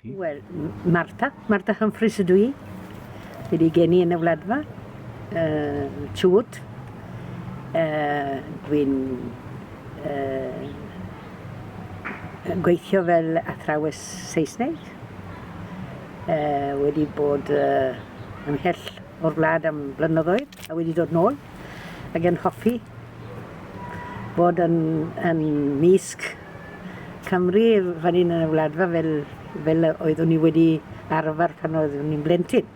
Chi? Wel, Martha, Martha Humphreys ydw i. Wedi geni yn y Wladfa, uh, Chubut. Uh, dwi'n uh, gweithio fel athrawes Saesneg. Uh, wedi bod uh, ymhell o'r wlad am blynyddoedd a wedi dod nôl ac yn hoffi bod yn, yn misg Cymru fan hyn yn y Wladfa fel, fel oeddwn i wedi arfer pan oeddwn i'n blentyn.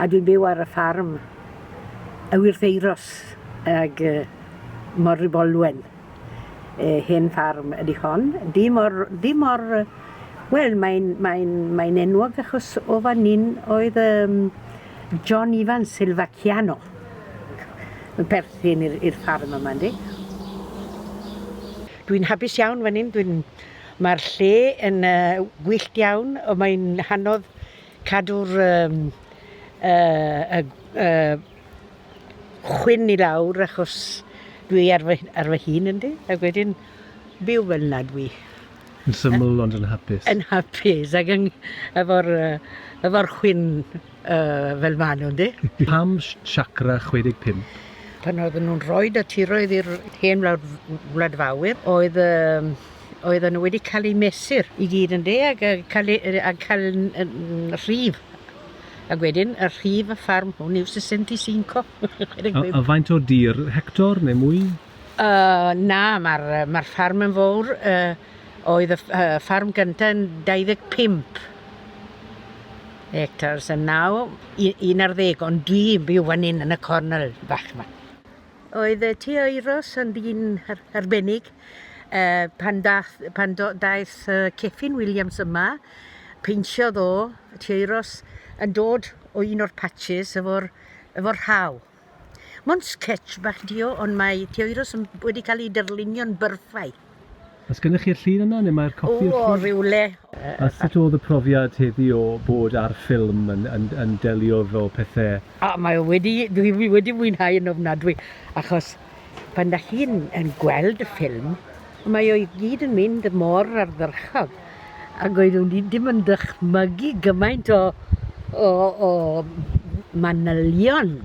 A dwi'n byw ar y ffarm y Wyrtheiros ag uh, Morribolwen. E, hen ffarm ydy hon. Dim o'r, dim o'r, wel, mae'n mae mae enwog achos o fan hyn oedd um, John Evans Silvaciano yn perthyn i'r ffarm yma, yndi? Dwi'n hapus iawn fan hyn, dwi'n... Mae'r lle yn uh, gwyllt iawn, ond mae'n hanodd cadw'r um, uh, uh, chwyn i lawr achos dwi ar fy, ar fy hun yndi, ac wedyn byw fel 'na dwi. Yn syml ond yn hapus. Yn hapus ac yn, efo'r, efo'r chwyn uh, fel maen nhw, yndi? Pam Chakra 65? Pan oedden nhw'n rhoi y tiroedd i'r hen wlad, wladfawyr, oedd, um, oedden nhw wedi cael eu mesur i gyd yn de ac cael, a cael rhif. Ac wedyn, y rhif y ffarm hwn yw 65. A, a faint o dir? Hector neu mwy? Uh, na, mae'r ma ffarm yn fawr. Uh, oedd y uh, ffarm gyntaf yn 25 hectares yn naw, un ar ddeg, ond dwi'n byw fan hyn yn y cornel fach yma. Oedd y Tŷ Euros yn ddyn arbennig. Uh, pan, dath, pan do, daeth uh, Cefin Williams yma, peintiodd o, Tŷ Euros, yn dod o un o'r patches efo'r efo rhaw. Mond sketch bach 'di o, ond mae Tioeros yn wedi cael ei darlunio'n berffaith. Oes gennych chi'r llun yna, neu mae'r copi o'r llun? O, rhywle. A sut oedd y profiad heddi o bod ar ffilm yn, yn, yn delio efo pethe? O, mae o wedi, dwi wedi mwynhau yn ofnadwy, achos pan da chi'n yn gweld y ffilm, mae o i gyd yn mynd mor ardderchog. Ac oeddwn i ddim yn dychmygu gymaint o, o, o manylion.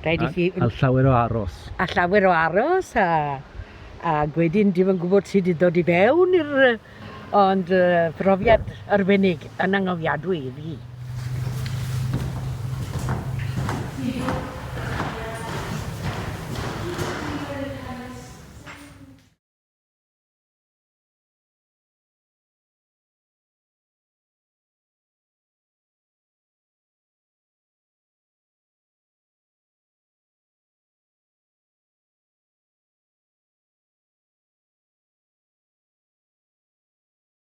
Rhaid i chi... A, a llawer o aros. A llawer o aros, a, a wedyn dim yn gwybod sut i ddod i fewn i'r... Ond uh, profiad arbennig yn angofiadwy i fi.